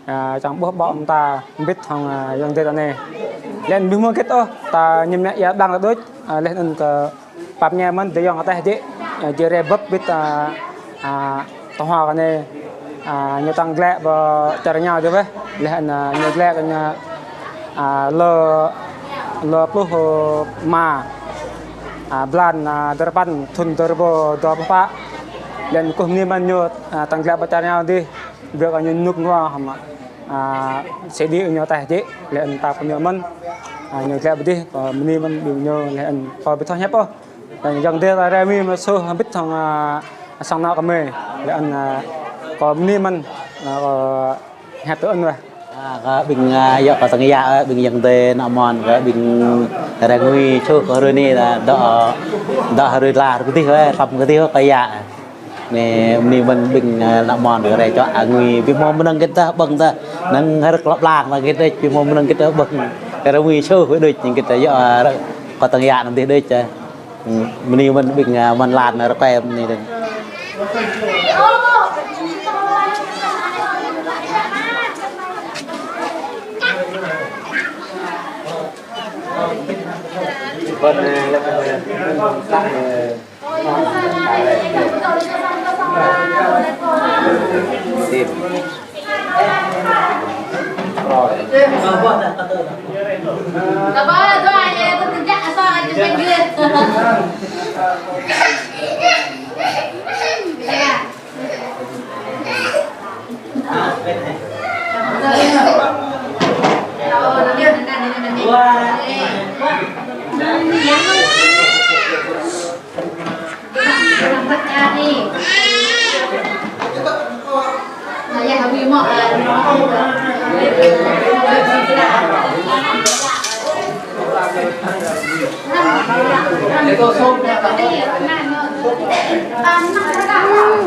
ơ, čang ƀuh ƀô̆ mơta mbĭt hăng, ơ, ayŏng adơi ta anai. Laih anŭn ƀu hmâo hơget ôh, ta ñăm mă ia đang ta đôč, ơ, laih anŭn kơ pap ñe mơ̆n, adơi ayŏng ataih dih, ơ, jing rai bưp bit, ơ, ơ, tơhua kơ anai, ơ, ñu tăng glaĭ ƀơi čar ñu dih weh. Laih anŭn, ơ, ñu glaĭ kơ ñu, ơ, lơ, lơ pluh, ơ, rơma, ơ, blan, ơ, duapăn, thŭn dua rơbâo dua pluh pă. Laih anŭn kơkuh bơni mơ̆n ñu, ơ, tăng glaĭ ƀơi čar ñu dih. Brơi kơ ñu rơnŭk rơnua hăng, ơ, sĭ đĭ ñu ataih dih, laih anŭn ta pơñu mơ̆n, ơ, ñu glaĭ ƀơi dih, kơ bơni mơ̆n ƀing ñu, laih anŭn kơ ƀu thâo hiăp ôh. Laih anŭn ayŏng adơi ta rai mĭn mơ̆ soh hơbĭt hăng, ơ, sang anŏ kơ mơi. Laih anŭn, ơ, kơ bơni mơ̆n, ơ, kơ hiăp tui anŭn weh. Ơ, kơ ƀing, ơ, yua kơ tơngia, ơ, ƀing ayŏng adơi anŏ mơ̆n, kơ ƀing rai ngui soh kơ hrơi anai, ơ, dŏ, dŏ hrơi la, hrơi kơdih weh, tơm kơdih weh, kơ ia. Anai, bơni mơ̆n ƀing, ơ, anŏ mơ̆n kơ rai čuă, ơ, ngui, ƀu hmâo mơnơ̆ng hơget dah ƀơ̆ng dah, năng hơrơ̆k lŏp lăng dah hơget đôč, ƀu hmâo mơnơ̆ng hơget dah ƀơ̆ng. Kơ rai ngui soh weh đôč, ñu hơget dah yua, ơ, kơ tơngia anŭn dih đôč, ơ. Ơ, bơni mơ̆n ƀing, ơ, mơ̆n lan rơkơi bơni dih.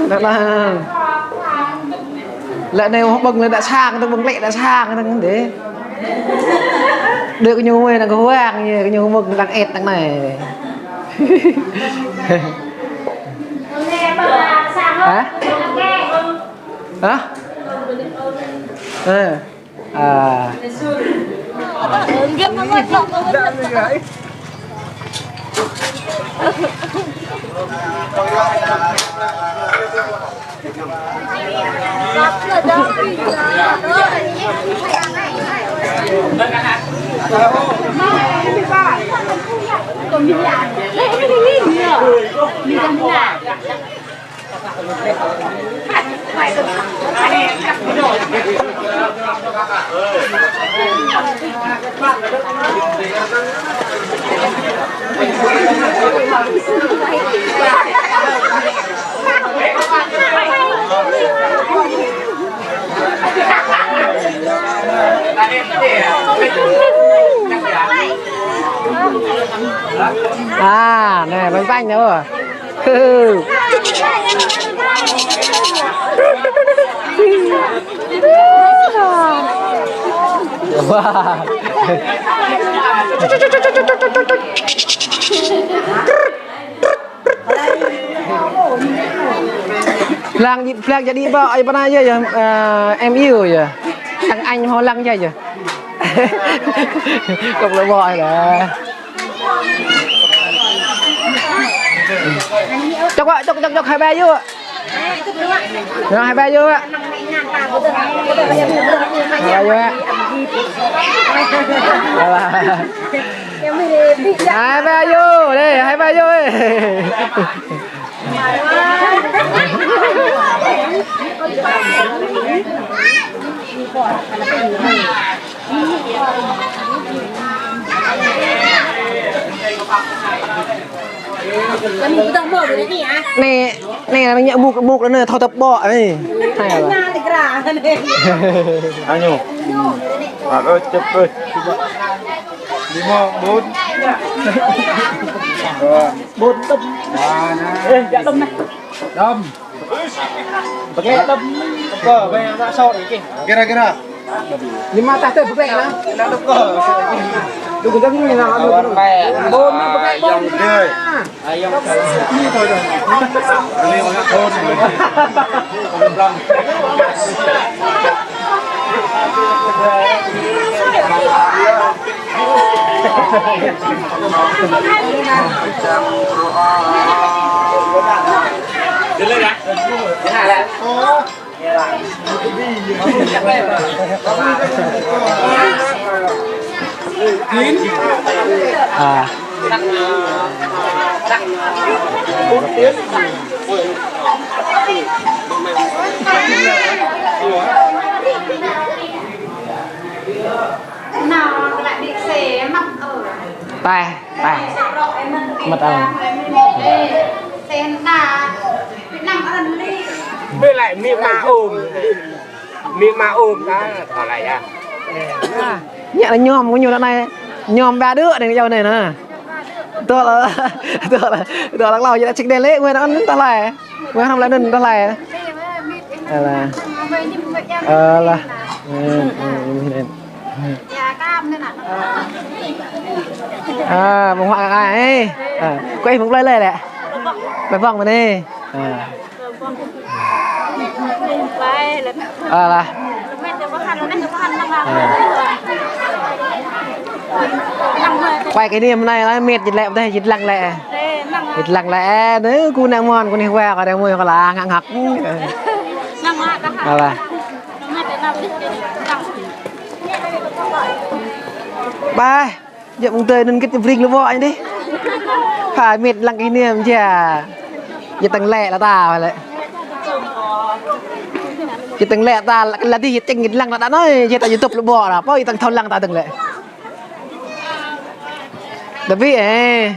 Dah, dah. Lĕ anai ƀơ̆ng lĕ đa sang, tơ̆ng ƀơ̆ng lĕ đa sang, tơ̆ng dih. Đuaĭ kơ ñu mơi năng kơ huang, ñu, kơ ñu mơ̆ng đang ĕt năng anai. Hă? Hă? Ơ. Ơ. À, anai, bánh bánh nữa. Wow. Lăng, lăng jadi ƀô̆, ai pơna yơh, yơh, ơ, em yêu yơh. Thằng anh họ lăng yơh, yơh. Không lỡ bỏ rồi đó. Chọc ạ, chọc, chọc, chọc, hai ba yơh. Rồi, hai ba yơh ạ. Hai ba yơh ạ. Hai ba yơh, đây, hai ba yơh, ê. Anai, anai, anai ñu mŭk, mŭk anai, thâo tơ̆p ƀô̆ anai. Hai lah. Añu. Ơ, čep, ơ. Lima, bốn. Dua. Bốn tơ̆p. Ba, năm. Ê, djă đơ̆m anai. Đơ̆m. Bơkê đơ̆m. Kơ, bơkê đơ̆m. Kira, kira. Ñu mă tah tơi bơkĕ lah. Đu kơdơ̆ng ñu nă, đu kơdơ̆ng. Bơ̆n mă bơkĕ bơ̆n. À. Taih, taih. Mơ̆t ăl. Bê lĕ mĭ ma ôm. Mĭ ma ôm ta, thâo lăi yă. Ñu lĕ ñom, ñu lăi anai. Ñom ba đư̆ anai, yua anai nă. Tơl, tơl, tơl lăk hlâo, yua čik đe lĕ, ngui anŭn tơlơi. Ngui anŭn lăi anŭn tơlơi. Alah. Alah. À, mơ̆ng hoa ai. À, quay mơ̆ng plơi lĕ lĕ. Plơi Bông mơ̆n anai. À. Alah. Quay kơ anai mơ̆n anai lah, mĕt jit lĕ, pơdai jit lăng lĕ. Jit lăng lĕ, nơ, kơ anai mơ̆n, kơ anai wa, kơ anai mui, kơ lah, ngă ngă. Alah. Bye. Djơ̆ mơ̆ng tơi anŭn gĭt ñu bring lu ƀô̆ ñu dih. Pha mĕt lăng kơ anai mơ̆n ja. Jơ̆ tơ̆ng lĕ lah ta lĕ. Jơ̆ tơ̆ng lĕ ta lah dih jơ̆ tơ̆ng lăng lah đa anai jơ̆ ta YouTube lu ƀô̆ lah. Pô jơ̆ tơ̆ng thâo lăng ta tơ̆ng lĕ. Đa ƀĭ ê.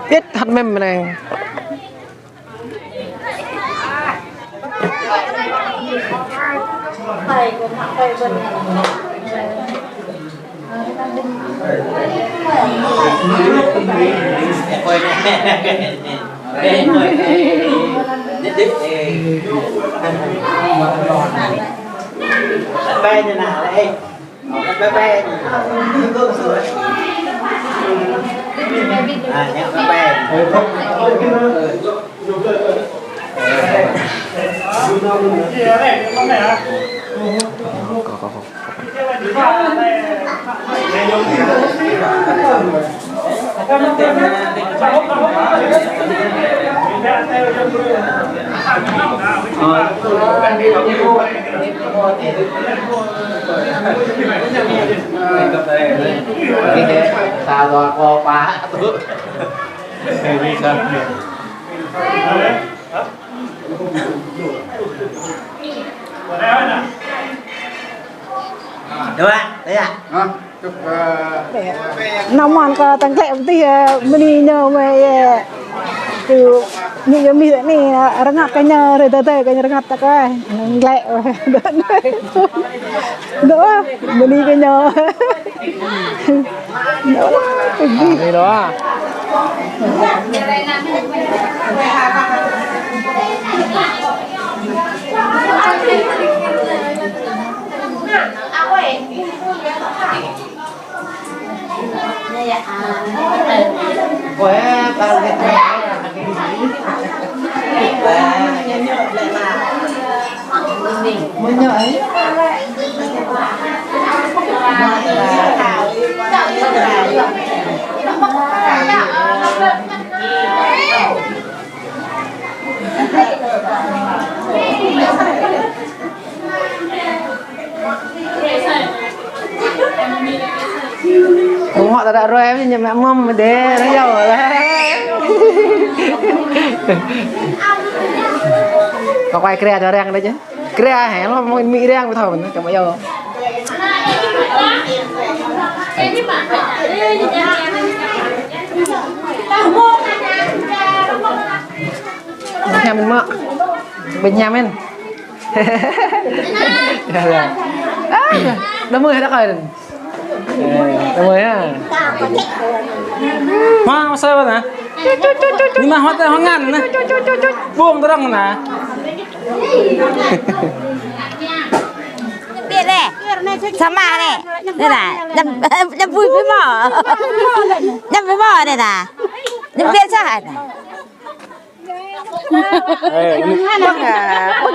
Ĭt hăt mĕm anai. Dua, tiga. Hah? Nă mơ̆n kơ tơ̆ng klĕ pơtih, ơ, mơni ñu mơ̆, ơ, tu, ñu yơh mĭ anai, ơ, rơngat kơ ñu, rơdơi dơi kơ ñu rơngat tơ̆ kơ, tơ̆ng klĕ, dŏ, mơni kơ ñu. Dŏ lah, pơgi. Mĭ dŏ. Ung hŏ ta đă ruai, ñu mă mơ̆m mơ̆ đe, rơyâo lah. Kơ quay kria cho răng đơi čơ. Kria hĕ, lŏm mơ̆n mĭ răng ƀu thâo mơ̆n, čăm yâo. Ƀu ñam mơ̆n mơ̆. Ƀu ñam mơ̆n. Ơ, Đa mơi hă đa kơi. Ê, đa mơi hă. Hoa mă sơi bă nă. Ni mă hoa tơ hoa ngăn nă. Buông tơ răng nă. Biă lĕ. Samơ̆ nĕ. Nĕ nă. Ñăm, ñăm bui bui mă. Ñăm bui mă nĕ nă. Ñăm biă sa nă. Ê, ƀuh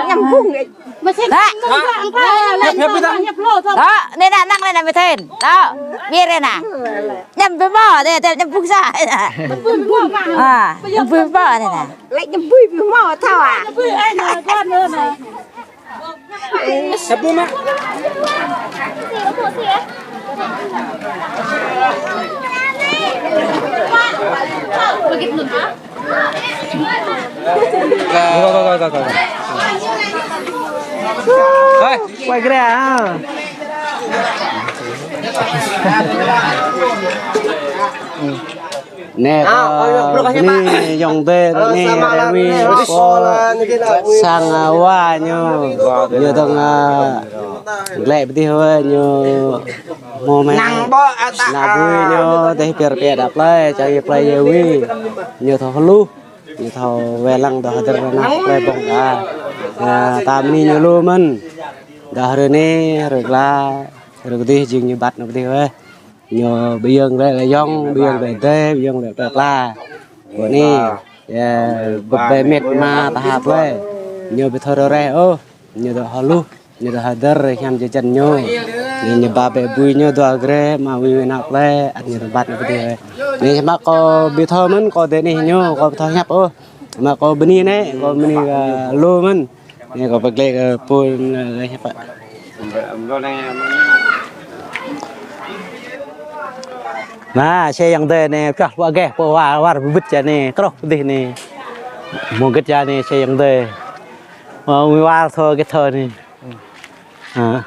ñăm bung. Hă? Đó, nĕ nă, năng nĕ nă, mĕ thên. Đó, biă nĕ nă. Ñăm bui mă, nĕ, nĕ, ñăm bung sa. À, ñăm bui mă nĕ nă. Lĕ ñăm bui bui mă, thâo à? Hă, ƀuh mă. Rồi, rồi, rồi, rồi, rồi. Ơi, quay cái này à. Nĕ, ơ, bơni ayŏng adơi, nĕ, rơwi, kơ sang, ơ, wa ñu, ñu dơ̆ng, ơ, glĕ pơdih wơ̆t ñu, mơ̆ mĕ, ană bui ñu, dêh pơr pĕ đăp lĕ, čang yơh plei yơh wĭ, ñu thâo hluh, ñu thâo wai lăng dŏ hơdơr ană plei ƀơ̆ng đa. Ơ, ta bơni ñu lu mơ̆n, dŏ hrơi anai, hrơi glaĭ, hrơi kơdih jing ñu ƀăt ană pơdih wơ̆t. Ñu ƀu yơ̆ng lĕ ayŏng, ƀu yơ̆ng lĕ adơi, ƀu yơ̆ng lĕ plei pla. Bơ anai, yơh, bơ ƀĕ mĕt mă ta hăp lĕ. Ñu ƀu thâo rơreh ôh, ñu dŏ hluh, ñu dŏ hơdơr, hiam jơjăn ñu. Anai ñu ba ƀĕ bui ñu dua grĕ, mă wĭ wĭ ană plei, ăt ñu dŏ ƀăt ñu pơdih. Anai mă kâo ƀu thâo mơ̆n, kâo dêh anih ñu, kâo ƀu thâo hiăp ôh. Mă kâo bơni nĕ, kâo bơni, ơ, lu mơ̆n. Anai kâo pơglĕ kơ pô, ơ, hiăp. Nă, sĕ ayŏng adơi anai, pioh pô geh, pô wa, war bơbĭt ča anai, krôh pơdih anai. Mơ̆ng gĭt ča anai, sĕ ayŏng adơi. Mơ̆, mơ̆ war thâo gĭt thâo anai. Hă.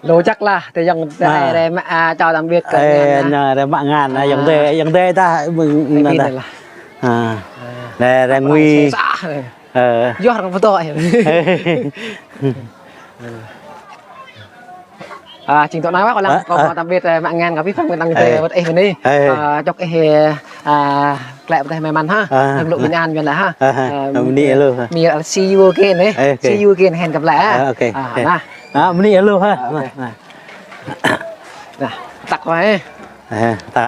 Lu jăk lah, tơ ayŏng adơi, ơ, mă, ơ, čô tam biêt kơ ơ, anai, nă, ơ, mă ngăn, ơ, ayŏng adơi, ayŏng adơi ta, mơ̆ng, anai nă ta. Lah. Hă. Ơ. Anai, anai ngui. Ơ. Yua răng pơtô. Ơ, jing tŏ anai wă, kâo lăng, ơ, kâo, ơ, mă tam biêt, ơ, mă ngăn kơ pih păng kơ năng, ơ, tơ wơ̆t ih bơni. Ơ. Ơ, čŏk ih, ơ, glĕ pơdih mơ̆n hă. Ơ. Năng lu ƀing an yuan lĕ hă. Ơ, ơ, ơ, bơni lu hă. Mĭ, ơ, see you again, ơ. Ơ, okay. See you again, hên kơp lĕ hă. Ơ, okay, okay. Nă. Ơ, bơni lu hă. Ơ, okay. Nă. Nă, tăk wă, ơ. Ơ, tăk.